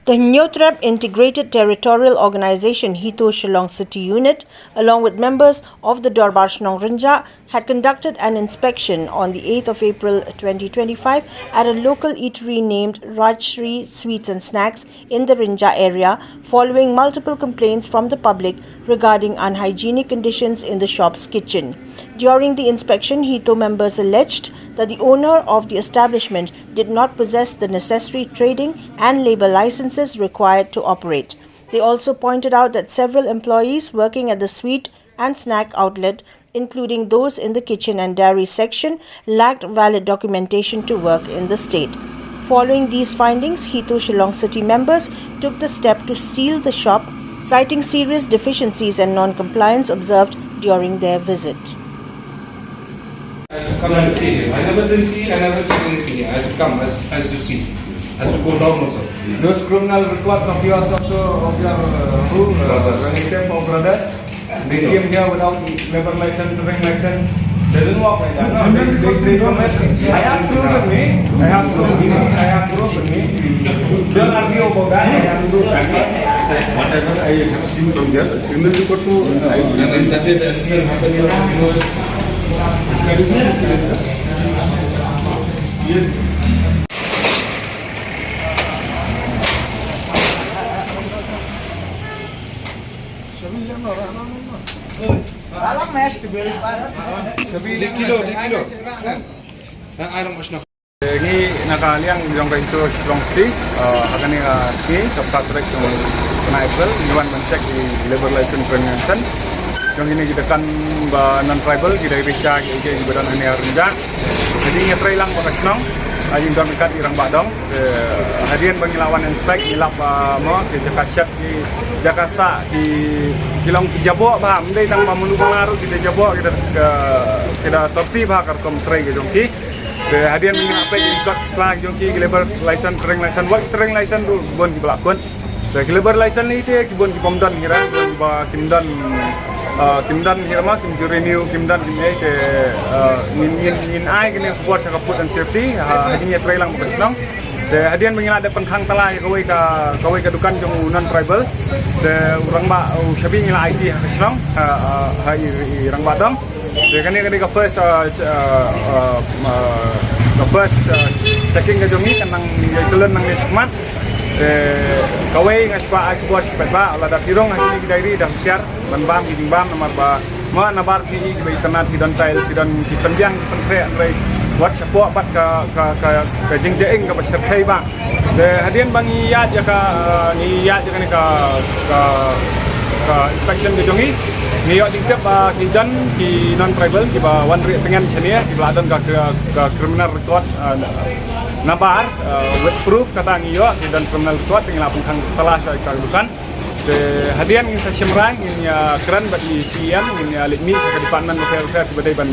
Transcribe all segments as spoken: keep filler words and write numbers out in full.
The Hynñiewtrep Integrated Territorial Organization HITO Shillong City Unit, along with members of the Dorbar Shnong Rynjah, had conducted an inspection on the eighth of April twenty twenty-five at a local eatery named Rajshri Sweets and Snacks in the Rynjah area, following multiple complaints from the public regarding unhygienic conditions in the shop's kitchen. During the inspection, HITO members alleged that the owner of the establishment did not possess the necessary trading and labour licenses required to operate. They also pointed out that several employees working at the sweet and snack outlet, including those in the kitchen and dairy section, lacked valid documentation to work in the state. Following these findings, HITO Shillong City members took the step to seal the shop, citing serious deficiencies and non-compliance observed during their visit. I should come and see him. I never drink tea, I never eat anything. I should come as, as to see, as to go down also. Those criminal records of yours also, of your uh, who, uh, Brothers. Relative or brothers, they came here without labour license, driving license. They didn't walk like that. No? They, they, they commenced. I have proof with me. I have proof with me. I have proof with me. Don't argue about that. I have proof with me. Whatever I have seen from there, criminal record to I And then that way the incident happened here. Di kilo, di kilo. Ah, I don't know. Ngi na ka liang jong ka HITO Shillong City, ha kane ka sngi ka phra tarik jong u bnai April ngi wan ban check i labour license, training license jong kine ki dukan ba non tribal, ki dei risha ki ki ba don hangne ha Rynjah. Hadien ngi trei lang bad ka shnong, ha jingdon kat i rangbah dong. Hadien ba ngi la wan inspect ngi lap ba mo ki jaka shet, ki jaka sah, ki ki long ki jaboh bha, ym dei tang ba manu ba la ruh ki da jaboh, ki da ki da torti bha ka rukom trei ka jong ki. Te hadien ngi la peit ki kot sla jong ki, ki labour license, training license, work training license ruh bun ki ba la kut. Te ki labour license ni te ki bun ki bym don, ki rang bun ba kim don, ah, kim don, ki rama kim ju renew, kim don, kim ei te, ah, ngin ngin ngin ai kine khubor sha ka food and safety ha, ha jingïatrei lang bad ka shnong. Te hadien ba ngi la dep pynkhang tala ïa kawei ka, kawei ka dukan jong u non tribal. Te u rangbah, u shabi ngi la aiti ha ka shnong, ha, ha, ha i, i rangbah dong. Te kane kane ka first, ah, ch-, ah, ah, ah, ka first, ah, checking ka jong ngi kan nang ïa ka lon nang ïa shikmat. Te kawei nga shu kwah ai khubor shikmat ba lada phi rung ha kine ki diary da husiar ban bam ki jingbam namar ba mo nabar ki ki ba itynnad ki don tiles, ki don ki pynbiang ki pynkhreh, hynrei wat shapoh bad ka ka ka ka jingjaing kaba shyrkhei ba. Te hadien ba ngi ïaid ïa ka, eh, ngi ïaid ïa kane ka, ka, ka inspection ka jong ngi, ngi ïoh jingtip ba ki don ki non tribal kiba wan rieh tngen shane, kiba la don ka, ka, ka criminal record, eh, nabar, eh, with proof kata ngi ïoh ki don criminal record, ngi la pynkhang tala sha ka dukan. Te hadien ngin sa shim rai, ngin ïa kren bad i C E M, ngin ïa leit mih sha ka department bapher bapher kiba dei ban,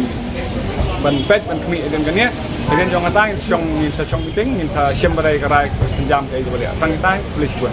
ban peit ban khmih hadien kane. Hadien jong kata ngin sa shong, ngin sa shong meeting, ngin sa shim ba dei ka rai ka synjam kaei kaba dei. Tang kata, khublei shibun.